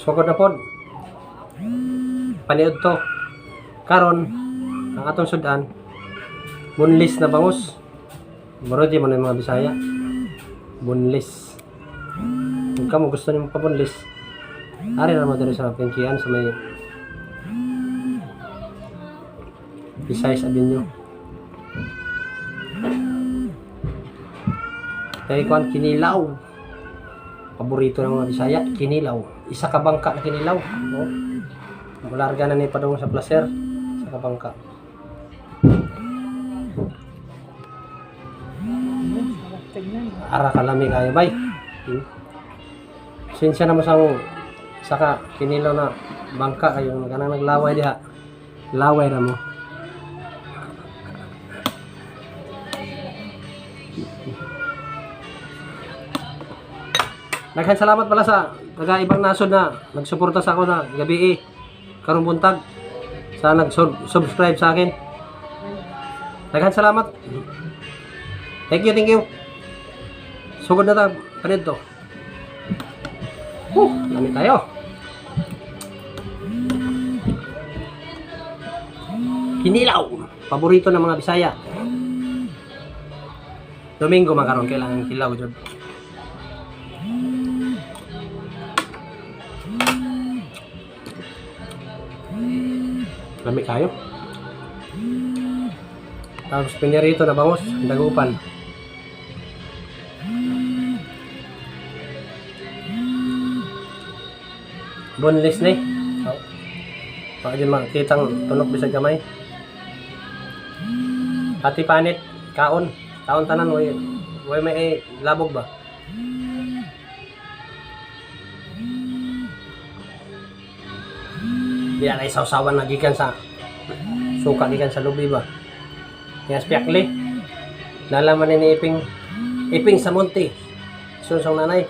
Sugod na pod. Paniud to. Karon ang atong sudan, bunlis na bangus. Muro di mo na yung mga Bisaya. Bunlis. Kung kamo gusto nimo pabunlis, ari ra mo diri sa Pingkian sa may Visayas Avenue. Kaya kuan kinilaw. Paborito ng mga Bisaya, kinilaw. Isa ka bangka na kinilaw. No? Mularga na ni padung sa placer sa kabangka. Sarap tignan. Ara kalami kayo bay. Sinsya na mo sa saka kinilaw na bangka kayo kanang naglaway diha. Laway ra mo. Daghan salamat pala sa taga ibang nasod na nagsuporta sa ako na gabi eh. Karong buntag sa nag-subscribe sa akin. Daghan salamat. Thank you, thank you. Sugod na ta panidto. Whew, lami tayo. Kinilaw, paborito ng mga Bisaya. Domingo man karon kailangan kilaw jud. Lami kayo. Tapos pinirito na bangus, dagupan. Boneless na eh. Oh. Baka dyan makikitang tunok bisag gamay. Ati panit, kaon. Kaon tanan, way may eh, labog ba? Di na isawsawan na gikan sa suka gikan sa lubi ba? Yang spiakli. Nalaman ni Iping Iping sa monte. Sunsong nanay.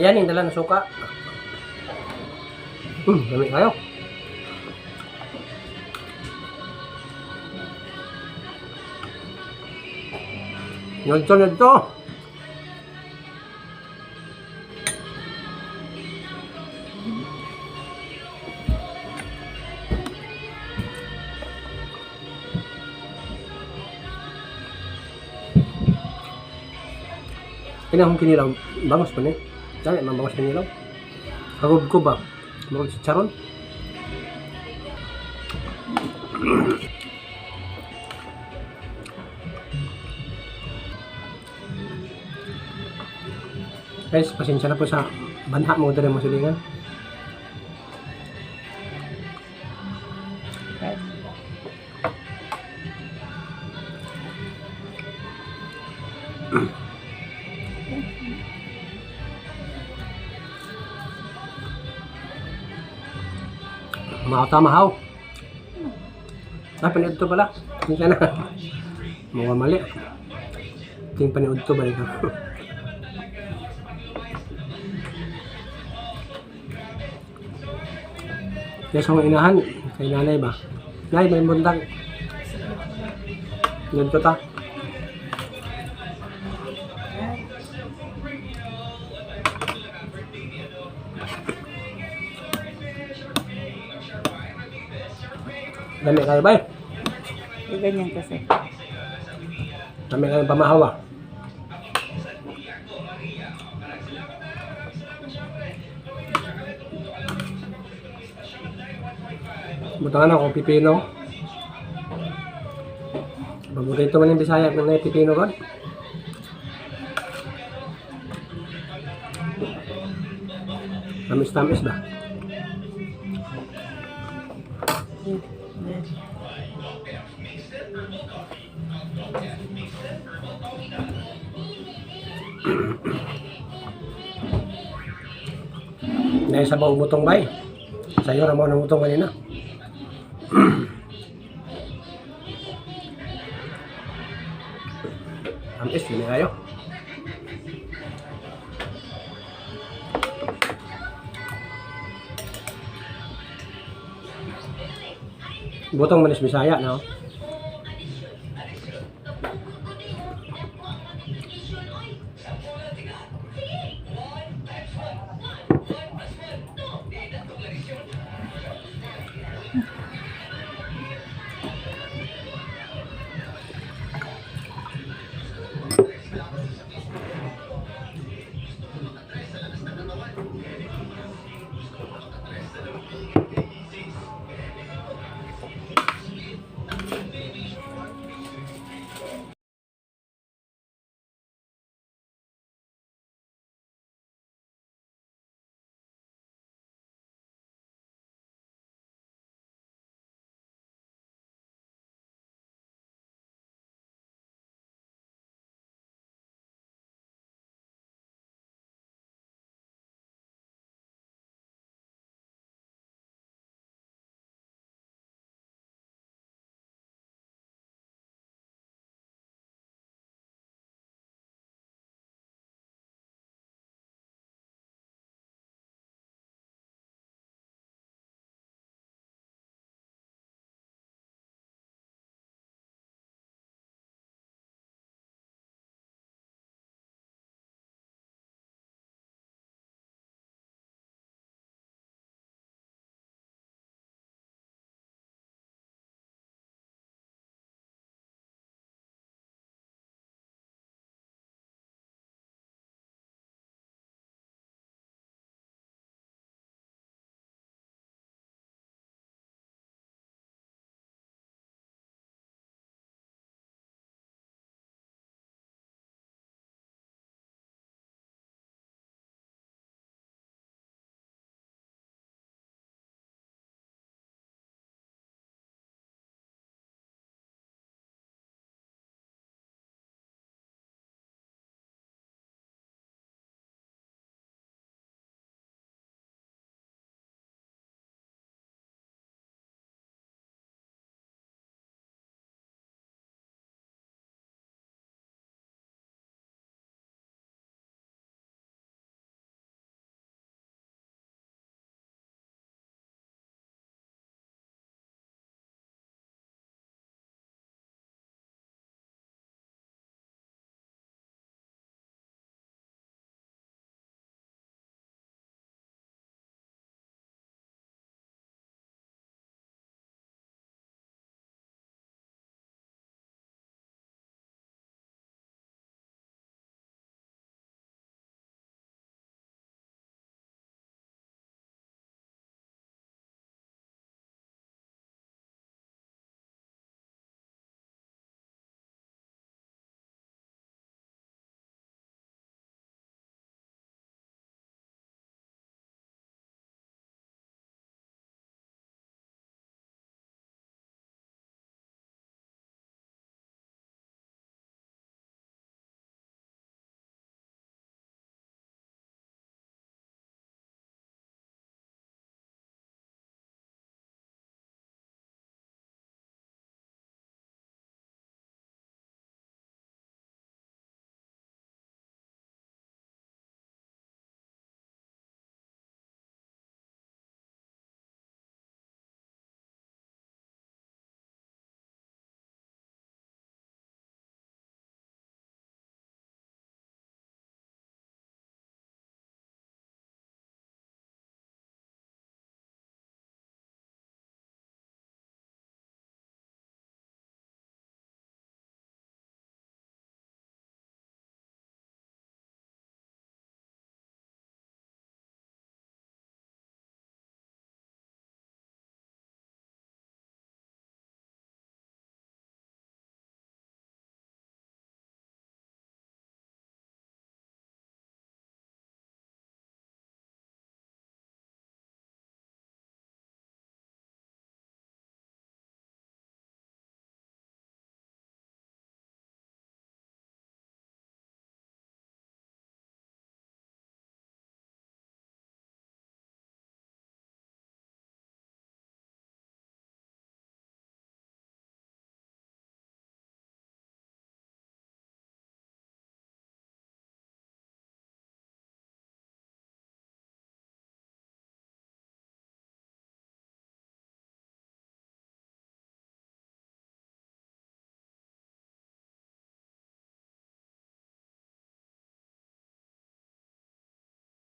Yan yung dala ng suka. Dami kayo. Ngadto, ngadto. Kini akong kinilaw, bangos pa ni. Dami, man bangos kinilaw. Hagod ko ba? Murag si Charon. Guys, pasensya na po sa banha mo dali mo silingan. Mahaw ta mahaw. Ah, paniud to pala. Pasensya na. Mukhang mali. Ting paniud to balik ako. Yes, akong inahan. Kay nanay ba? Nay, may buntag. Ganito ta. Dami kayo ba? Eh, ganyan kasi. Dami kayo pamahaw ah. Butangan ako pipino. Paborito man yung Bisaya kung na pipino kon. Tamis-tamis ba? Dahil sa baong butong bay. Sa'yo ra mo ng butong kanina. Tamis, hindi kayo. Butong manis Bisaya, no?